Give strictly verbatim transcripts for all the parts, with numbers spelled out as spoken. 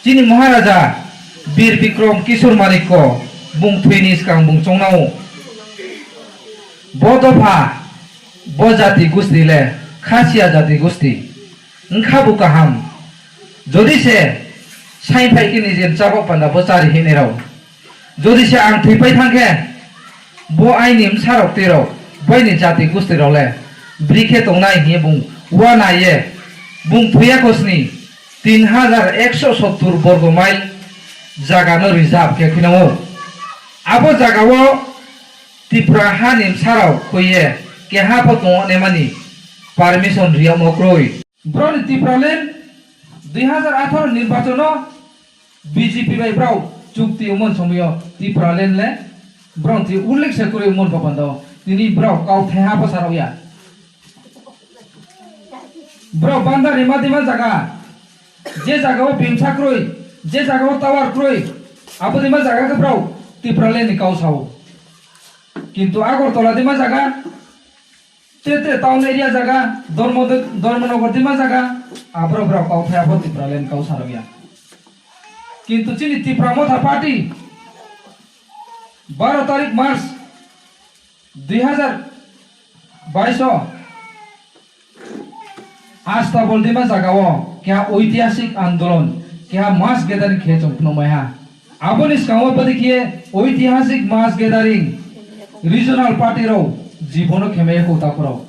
Chini Maharaja Bir Bikrom Kishore Manikya bung thoi ni skang bung choungnang ou. Bo dopha, bo jati gusti le, Khasia jati gusti. Wngkha bo kaham. Jodi se, saingphai khe ni je chábo panda bo chári hinai rao. Jodi se ang thoipai thanng khe, bo aini bsa rao tui rao, bo aini jati gusti rao le, bri khe tongnai hing ye bung uana ye, bung thoi ya kho sni, tin hajar ekso sottur borgo mile zaga no reserve khe khuinang ou. Abo zaga wo Tipra ha ni bsa rao khui ye keha pho tong naima ni permission ri yagmo kroi. Brao ni Tipraland dui hazar atharo nirbachon no B J P bai brao chukti ongmo ni somoi yo Tipraland le brao ni ullekh se kroi ongmo ni baoh panda wo tini brao kauthai ha pho sa rao ya. Brao bandar rima dima zaga, je zaga wo bimsa kroi, je zaga wo tower kroi, abo dima zaga khe brao Tipraland ni kau sa ou. Kintu Agartala dima zaga, tre tre town area zaga, Dharmanagar dima zaga, aboro brao kauthai ha pho Tipraland kau sa rao ya. Kintu chini Tipra Motha Party baro tarik March dui hazar bais o Astabol dima zaga wo keha oitihasik andolon, keha mass gathering khe chung phnuhmai ha. Abo ni skang wo bodei khe oitihasik mass gathering regional party rao jibo no khemai ya kho takhu rao.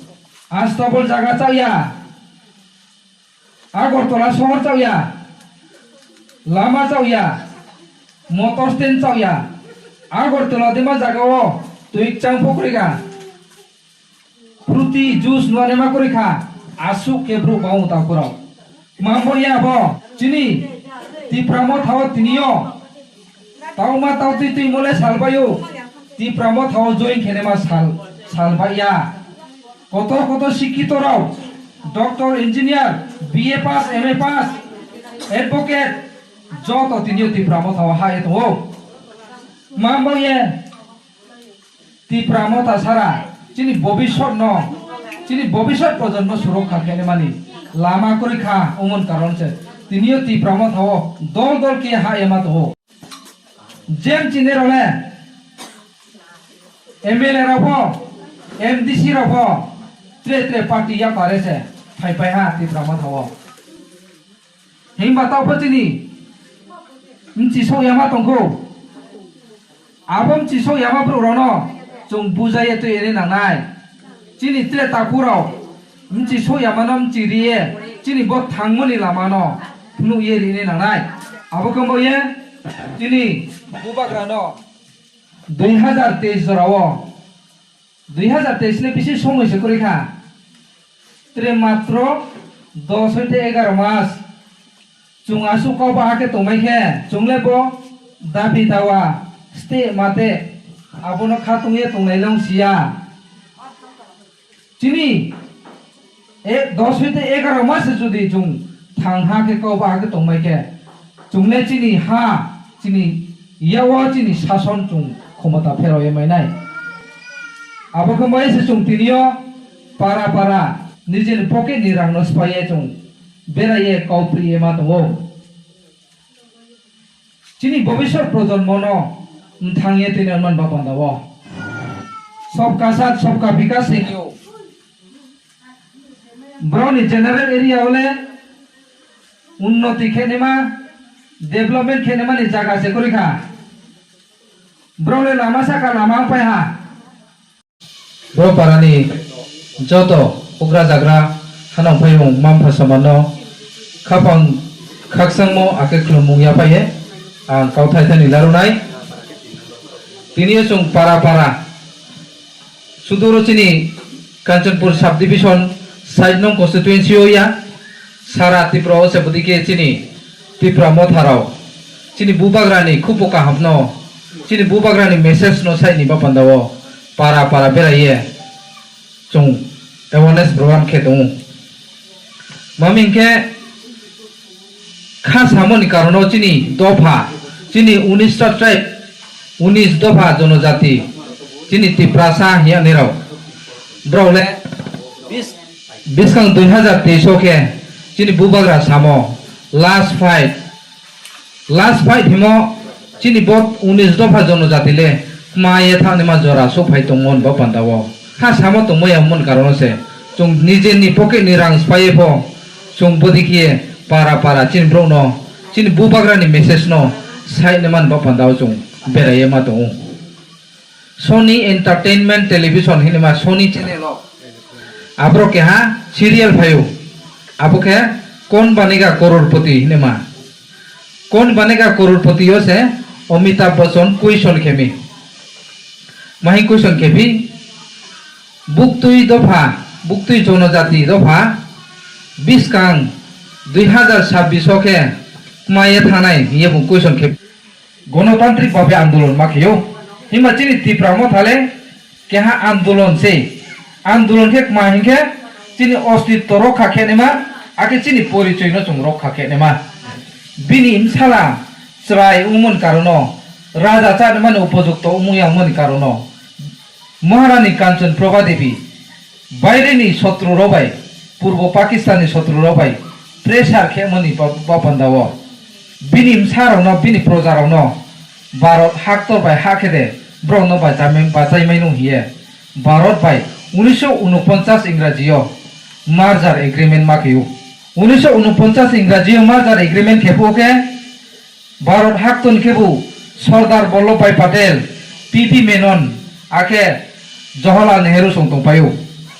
Astabol zaga chaoh ya, Agartala sohor chaoh ya, lama chaoh ya, motor stand chaoh ya, Agartala dima zaga wo tui kchang pho kroi kha. Fruity juice nuanaima kroi kha, asuh khe brouh bang ou takhu rao. Tma bo ya bo, chini Tipra Motha wo tini yo tauma tau tui tuimo le salbai ou, Tipra Motha wo join khe naima sal, salbai ya. Koto koto sikhito rao, doctor, engineer, B A pass, M A pass, advocate, joto tini yo Tipra Motha wo hah ye tong ou. Tma bo ye, Tipra Motha sara, chini bobisot no, chini bobisot projonmo surokha khe naima ni lama kroi kha, omon karon se tini yo Tipra Motha wo dol dol khe hah ye ma tong ou. Jem chini rao le M L A rao pho, M D C rao pho, tre tre party yapare se phaipai ha Tipra Motha wo. Himba taoh pho chini bchi souh yama tong khou. Abo bchi souh yama brouh rao no chung bujai ye tui ye ri nang nai. Chini tre takhu rao bchi souh yama no bchi ri ye, chini bo thangmo ni lama no phnuh ye ri nai nang nai. Abo khe bo ye chini bubagra no dui hazar teis jora wo, dui hazar teis le bisi somoi se kroi kha. Tre matro dos hoite egaro mas. Chung asuh kau baha khe tongmai khe, chung le bo dabi dawa, steh mate, abo no khatung ye tonglai le ong si ya. Chini e, dos hoite egaro mas se jodi chung thang ha khe kau baha khe tongmai khe, chung le chini ha, chini yak wo chini sason chung khomota pherao ye mai nai. Abo khe mai se chung tini yo para para nijeni pocket ni rang no sphái ye chung berai ye kau pri ye ma tong ou. Chini bobisot projonmo no mthang ye tini man ba panda wo Sabka Saath Sabka Vikas hing ou. Brao ni general area wo le unnoti khe naima, development khe naima ni zaga se kroi kha. Brao le lama saka lama pai ha. Bro para ni joto houhgra zagra hanang phaiyong mma mpha soma no khaphang khakchangmo akhe khlummung yaphai ye ang kauthai thani laruh nai. Tini yo chung para para, sudur wo chini Kanchanpur subdivision, sait nong constituency yo ya, sara Tripura wo se bodei khe chini Tipra Motha rao chini bubagra ni khupo kaham no, chini bubagra ni message no sai ni ba panda wo para para berai ye chung awareness program khe tong ou. Tma hing khe, kha samo ni karon no chini dopha, chini unis ta tribe, unis dopha jonojati, chini Tiprasa hing ya nai rao, brao le bis-, buskang dui hazar teis wo khe chini bubagra samo last fight, Last fight himo, chini bo unis dopha jonojati le kma ye thanngnaima jora souhphai tongmo ni bo panda wo. Kha samo tongmai ya himo ni karon wo se, chung nije ni pocket ni rang sphái ye pho, chung bodei khe ye para para chini brouh no, chini bubagra ni message no saihnaima ni bo panda wo chung berai ye ma tong ou. Sony Entertainment Television hingnaima Sony channel wo, aboro keha serial phai ou, abo khe Kaun Banega Crorepati hingnaima. Kaun Banega Crorepati yo se Amitabh Bachchan question khe mi. Ma hing question khe phi, buktui dopha, buktui jonojati dopha buskang dui hazar sabbish wo khe kma ye thanng nai hing ye bung question khe, gonotantrik bhabe andolon ma khe ou. Himba chini Tipra Motha le keha andolon se. Andolon khe kma hing khe, chini ostitto rokha khe naima, akhe chini porichoi no chung rokha khe naima. Bini bsala chrai ongmo ni karon no, raja chánaima ni upojukto ongmo ya ongmo ni karon no, Maharani Kanchan Prabha Devi baire ni sotru rao bai, Purbo Pakistan ni sotru rao bai pressure khemo ni ba-, ba panda wo bini bsa rao no, bini proja rao no Bharot haktor bai ha khe de, brao no bachai-, bachaimai nung hing ye Bharot bai unisho unoponchas Ingraji yo merger agreement ma khe ou. Unisho unoponchas Ingraji yo merger agreement khe phuh khe, Bharot haktor ni khebu Sardar Vallabhbhai Patel, P V Menon, akhe Jawaharlal Nehru song tongpai ou.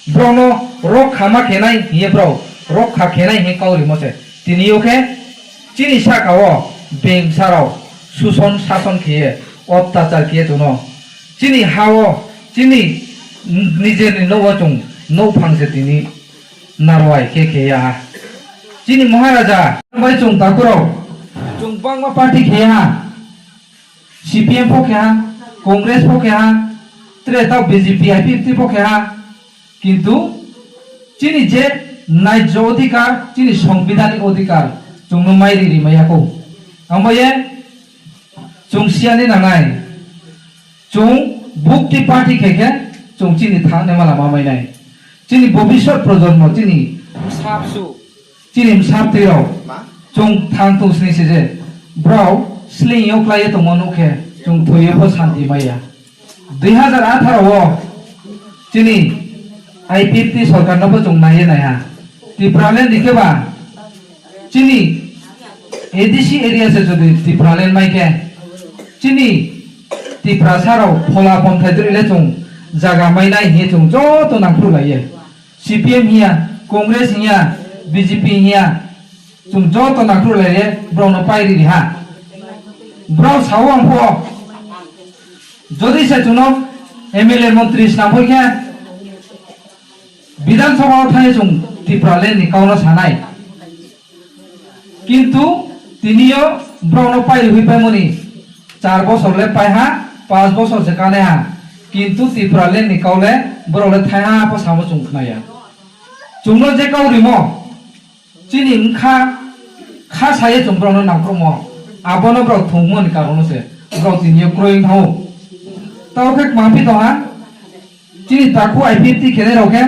Brao no rokha ma khe nai hing ye brao rokha khe nai hing ye kau rimo se. Tini yo khe chini sahka wo bemsa rao suson sason khe ye, ottachar khe ye chung no, chini ha wo, chini nijer ni nouh wo chung nouhphang se tini narwai khe khe ya ha. Chini Maharaja bai chung takhu rao, chung bangma party khe ya ha, C P M pho khe ha, Congress pho khe ha, tre tao B J P, I P F T pho khe ha, kintu chini je naijjo odhikar, chini songbidhanik odhikar chung no mai ri ri mai ya khou. Ang bo ye chung siya ni nangnai, chung bukti party khe khe chung chini thanngnaima lama mai nai. Chini bobisot projonmo, chini bsa bsu, chini bsa btui rao chung thang tong sini se je, brao sleing yo klái ye tongmo nuh khe chung thoi yo pho santi mai ya. Dui hazar atharo wo chini I P F T sorkar no pho chung nai ye nai ha. Tipraland ni khe ba chini A D C area se jodi Tipraland mai khe, chini Tiprasa rao phola pomthai dri le chung zaga mai nai hing ye chung joto nangkhruhlai ye, C P M hing ya, Congress hing ya, B J P hing ya, chung joto nangkhruhlai ye brao no pai ri ri ha. Brao sa ou ang pho, jodi se chung no M L A montri snam phai khe, Bidhan Sabha wo thanng ye chung Tipraland ni kau no sa nai. Kintu tini yo brao no pai ri hoihpaimo ni char bosor le pai ha, panch bosor se kánai ha. Kintu Tipraland ni kau le brao le thaiha pho samo chung khna ya. Chung no je kau rimo, chini bkha kha sa ye chung brao no nangkhruhmo, abo no brao thungmo ni karon no se brao tini yo kroi ong thanng ou. Tao khe kmangphi tong ha, chini takhu I P F T khenai rao khe,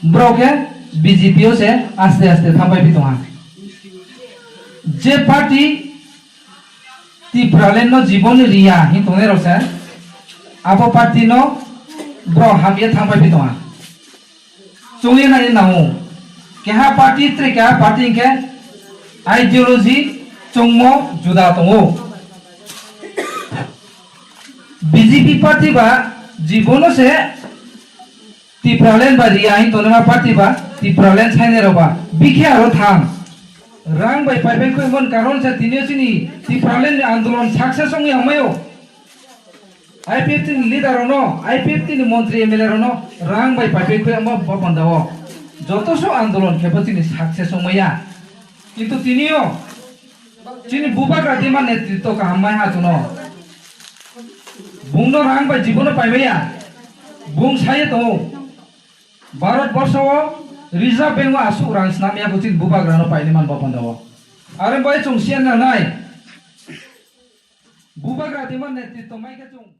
brao khe B J P yo se aste aste thanngpaiphi tong ha. Je party Tipraland no jibon ri ya hing tongnai rao se, abo party no brao ham ye thanngpaiphi tong ha. Chung ye nai ye nang ou. Keha party tre keha party hing khe ideology chungmo juda tong ou. B J P party ba jibon no se Tipraland ba ri ya hing tongnaima party ba Tipraland sainai rao ba bikhe aro thanng. Rang bai paipai khuimo ni karon se tini yo chini Tipraland ni andolon success ong ya mai ou. I P F T ni leader rao no, I P F T ni montri M L A rao no rang bai paipai khui amo bo panda wo joto suh andolon khe pho chini success ong mai ya. Kintu tini yo chini bubagra dima netritto kaham mai ha chung no. Bung no rang bai jibon no paimai ya. Bung sa ye tong ou, Bharat borso wo Reserve Bank wo asuh rang snam ya kho chini bubagra no painaima ni bo panda wo. Are bai chung siya nangnai. Bubagra dima netritto mai khe chung